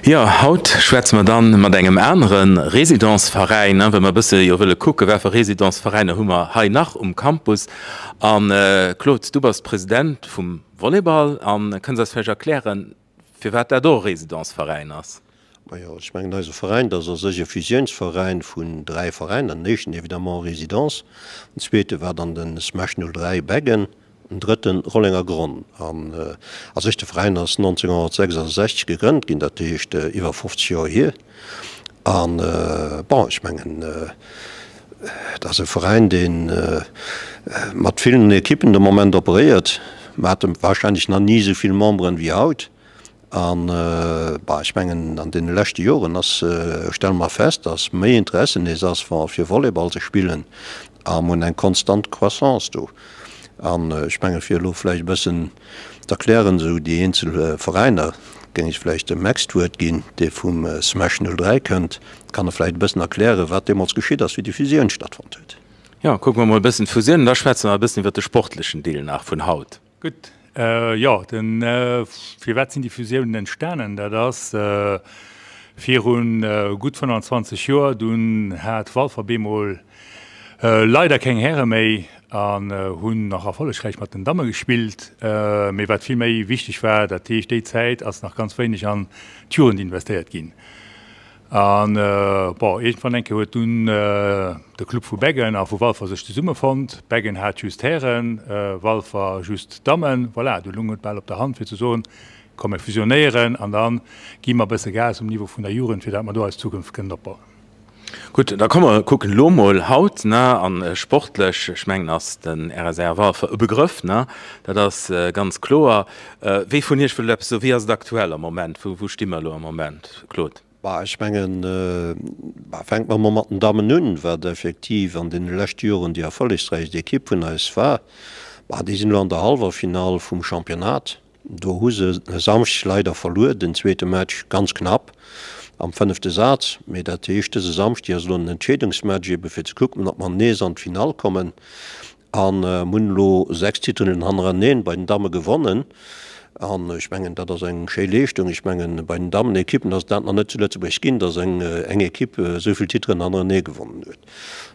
Jo, haut schwätze mer dann mat engem anere Résidenceveräin, well mer e bësse jo wëlle kucken, wat fir Résidenceveräiner hu mer hei nach um Campus. An Claude, du bass President vum Volleyball an kënns eis vläicht erklären, firwat dat och e Résidenceveräin ass? Majo, ech mengen eise Veräin, dat ass a sech e Fusiounsveräin vun 3 Veräiner. Den éischten évidemment Résidence, den zweete war dann de Smash 03 Beggen, den drëtten Rollengergronn. An a sech de Veräin ass 1966 gegrënnt ginn, dat heescht iwwer 50 Joer hier. An bon, ech mengen et ass e Veräin, dee mat villen Ekippen de Moment operéiert. Mer hate warscheinlech nach ni esou vill Memberen wéi haut. An, bah, ech mengen, an deene leschte Joren ass, stelle mer fest, dass méi Interesse nees ass, fir Volleyball ze spillen. A mer hunn eng konstant Croissance do. An ech mengen, fir elo vläicht e bëssen z'erklären, esou déi eenzel Veräiner, géing ech vläicht dem Max d'Wuert ginn, dee vum Smash 03 kënnt, kann e vläicht e bëssen erklären, wat deemools geschitt ass, wéi déi Fusioun stattfonnt huet. Jo, kucke mer mol e bëssen d'Fusioun an da schwätze mer e bëssen iwwert de sportlechen Deel nach vun haut. Gutt, jo, den, firwat sinn déi Fusiounen entstanen? Dat ass viru gutt 25 Joer, dunn hat Walfer bemol leider keng Häre méi an hunn nach erfollegräich mat den Damme gespillt. Mee wat vill méi wichteg war, dat heescht déi Zäit ass nach ganz wéineg an d'Jugend investéiert ginn. An bon, iergendwann eng Kéier huet dunn de Club vu Beggen a vu Walfer sech zesummefonnt. Beggen hat just Hären, Walfer just Dammen. Voilà, du lung et bal op der Hand fir ze soen, komm mir fusionéieren an da gi mer e bësse Gas um Niveau vun der Jugend, fir dat mer do eis Zukunft kënnen opbauen. Gutt, da komme mer kucken elo mol haut, ne, an sportlech, ech mengen, ass den RSR Walfer e Begrëff, ne, dat ass ganz kloer. Wee vun Iech wëllt eppes soen? Wéi ass et aktuell am Moment? Wou, wou sti mer elo am Moment, Claude? Bah, ech mengen, bah, fänke mer mol mat den Dammen un, wat effektiv an deene leschte Joren déi erfollegsräichst Ekipp vun eis war. Bah, déi sinn elo an der Hallwerfinall vum Championnat. Do hu se e Samschdeg leider verluer, den zweete Match ganz knapp am fënnefte Saz. Mee dat heescht, dëse Samschdeg ass elo den Entscheedungsmatch, ebe fir ze kucken, ob mer nees an d'Finall kommen. A mir hunn elo 6 Titelen hannereneen bei den Damme gewonnen. An ech mengen, dat ass eng schéi Leeschtung. Ech mengen, bei den Dammenekippen ass et dat nach net zu Lëtzebuerg ginn, datt eng eng Ekipp esou vill Titelen hannerenee gewonnen huet.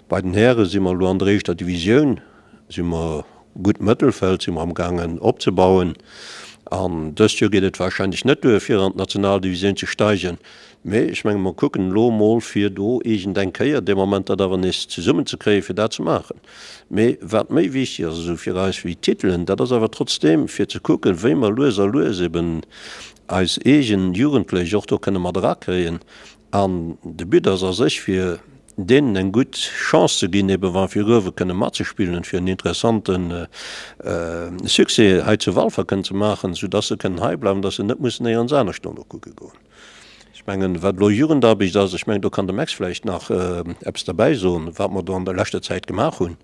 Bei den Häre si mer elo an der éischter Divisioun, si mer gutt Mëttelfeld, si mer amgaangen opzebauen. An dëst Joer geet et warscheinlech net duer, fir an d'Nationaldivisioun ze steigen. Mee ech menge mer kucken elo emol, fir do iergend eng Kéier dee Moment dat awer nees zesummenzekréien, fir dat ze maachen. Mee wat méi wichtig ass esou fir eis wéi d'Titelen, dat ass awer trotzdeem fir ze kucken, wéi mer lues a lues eben eis eegen Jugendlech och do kënne mat erakréien. An de But ass a sech fir deenen eng gutt Chance ze ginn, eben wa fir uewe kënne matzespillen, fir en interessante Succès hei zu Walfer kënnen ze maachen, soudass se kënnen hei bleiwen, dass se net mussen néierens anescht dono kucke goen. Ech mengen, wat elo Jugendarbecht ass, ech mengen, do kann de Max vläicht nach eppes derbäi soen, wat mer do an der leschter Zäit gemaach hunn.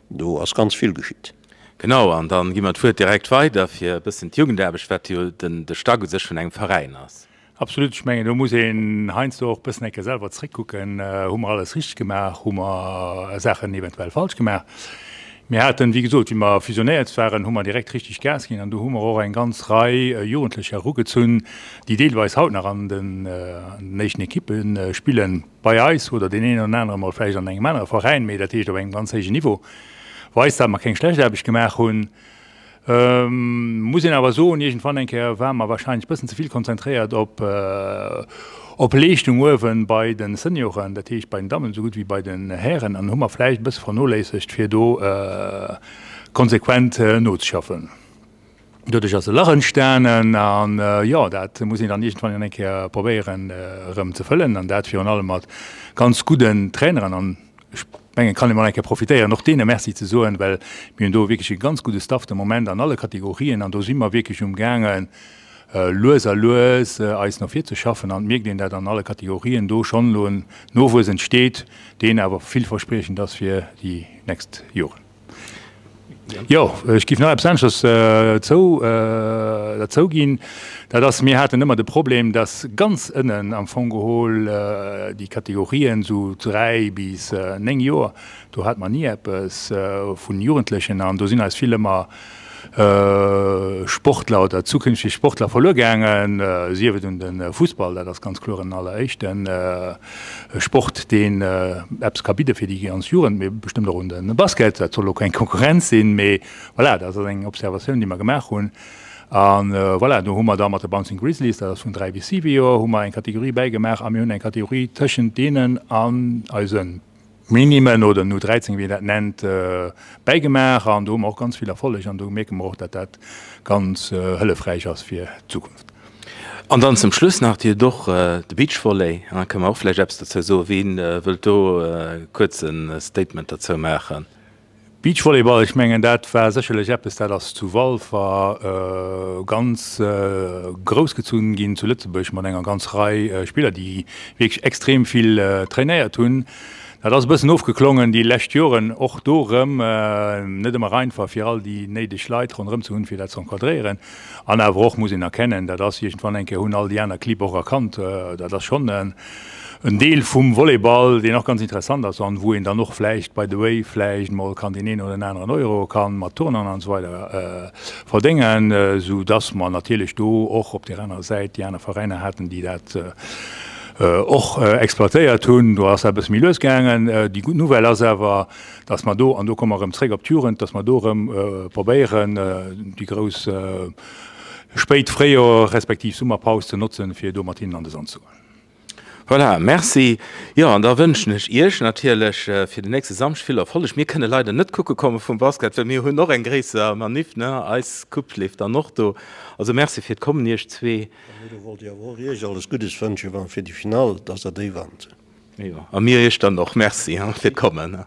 Do ass ganz vill geschitt. Genau, an da gi mer d'Wuert direkt weider fir e bëssen d'Jugendaarbecht, wat jo den de Stack u sech vun engem Veräin ass. Absolut, ech mengen, do muss een heiansdo och e bëssen eng Kéier selwer zréckkucken, Hu mer alles richteg gemaach? Hu mer Saachen eventuell falsch gemaach? Mir haten, wéi gesot, wéi mer fusionéiert waren, hu mer direkt richtig Gas ginn an do hu mer och eng ganz Rei Jugendlecher erugezunn, déi deelweis haut nach an den éischten Ekippe spillen, bei eis oder deen een oder anere mol vläicht an engem anere Veräin, mee dat heescht op engem ganz héijen Niveau, weist, datt mer keng schlecht Aarbecht gemaach hunn. Muss een awer soen, iergendwann eng Kéier ware mer wahrscheinlech e bëssen ze vill konzentréiert op op Leeschtung uewen bei de Senioren, dat heescht bei den Dammen esou gutt wéi bei den Hären, an hu mer vläicht e bësse vernoléissegt fir do konsequent nozeschaffen. Doduerch ass e Lach entstanen an jo, dat muss een dann iergendwann eng Kéier probéieren erëm ze fëllen an dat virun allem mat ganz gudden Traineren an Ech mengen, kann ee mol eng Kéier profitéieren, och deene Merci ze soen, well mir hunn do wierklech e ganz gudde Staff de Moment an alle Kategorien an do si mer wierklech umgaangen, lues a lues eis no vir ze schaffen an et mierkt een, dat an alle Kategorien do schonn elo en Nowuess entsteet, deen awer villverspriechend ass fir déi nächst Joren. Jo, ech géif nach eppes aneschters zou, derzou ginn. Dat ass, mir haten ëmmer de Problem, dass ganz ënnen am Fong geholl déi Kategorien, esou 3 bis 9 Joer, do hate mer ni eppes vun Jugendlechen an do sinn eis vill ëmmer. Sportler oder zukünfteg Sportler verluer gaangen, sief et un de Fussball, dat ass ganz kloer en alleréischte Sport, deen eppes ka bidde fir déi ganz Jugend, mee bestëmmt och un de Basket. Dat soll elo keng Konkurrenz sinn, mee voilà, dat ass eng Observatioun, déi mer gemaach hunn. A voilà, do hu mer da mat de Bouncing Grizzlies, dat ass vun 3 bis 7 Joer, hu mer eng Kategorie bäigemaach a mir hunn eng Kategorie tëschent deenen an eise Minimen oder den U 13, wéi een dat nennt, bäigemaach an do hu mer och ganz vill Erfolleg an do mierke mer och, datt dat ganz hëllefräich ass fir d'Zukunft. An dann zum Schluss nach, Dir hutt och de Beachvolley, kënne mer och vläicht eppes dozou soen? Wien wëllt do e kuerze Statement derzou maachen? Beachvolleyball, ech mengen dat war sécherlech eppes, dat ass zu Walfer ganz grouss gezunn ginn zu Lëtzebuerg mat enger ganz Rei Spiller, déi wierklech extrem vill trainéiert hunn. Dat ass e bëssen ofgeklongen déi lescht Joren, och do erëm net ëmmer einfach fir all déi néideg Leit ronderëm ze hunn, fir dat ze encadréieren. An awer och muss een erkennen, dat ass iergendwann eng Kéier hunn all déi aner Clibb och erkannt, dat ass schonn en Deel vum Volleyball, deen och ganz interessant ass an wou een dann och vläicht, by the way, vläicht mol kann deen een oder den aneren Euro kann mat Tournoien an esou weider verdéngen, sou dass mer natierlech do och op där anerer Säit déi aner Veräiner haten, déi dat och exploitéiert hunn. Do ass dat e bësse méi lues gaangen. Déi gutt Nouvelle ass awer, dass mer do, an do komme mer erëm zréck op d'Jugend, dass mer do erëm probéieren, déi grouss spéit Fréijoer respektiv Summerpaus ze notzen, fir do mat hinnen an de Sand ze goen. Voilà, merci. Jo, an da wënschen ech Iech natierlech fir den nächste Samschd vill Erfolleg. Mir kënne leider net kucke komme vum Basket, well mir hunn och eng gréisser Maniff, ne? Eis Coupe leeft dann och do. Also merci fir d'Kommen, Iech zwee. An do wollt ech awer och Iech alles Guddes wënschen, wann fir déi Finall, dass Der déi wannt. Jo, a mir Iech dann och. Merci fir d'Kommen.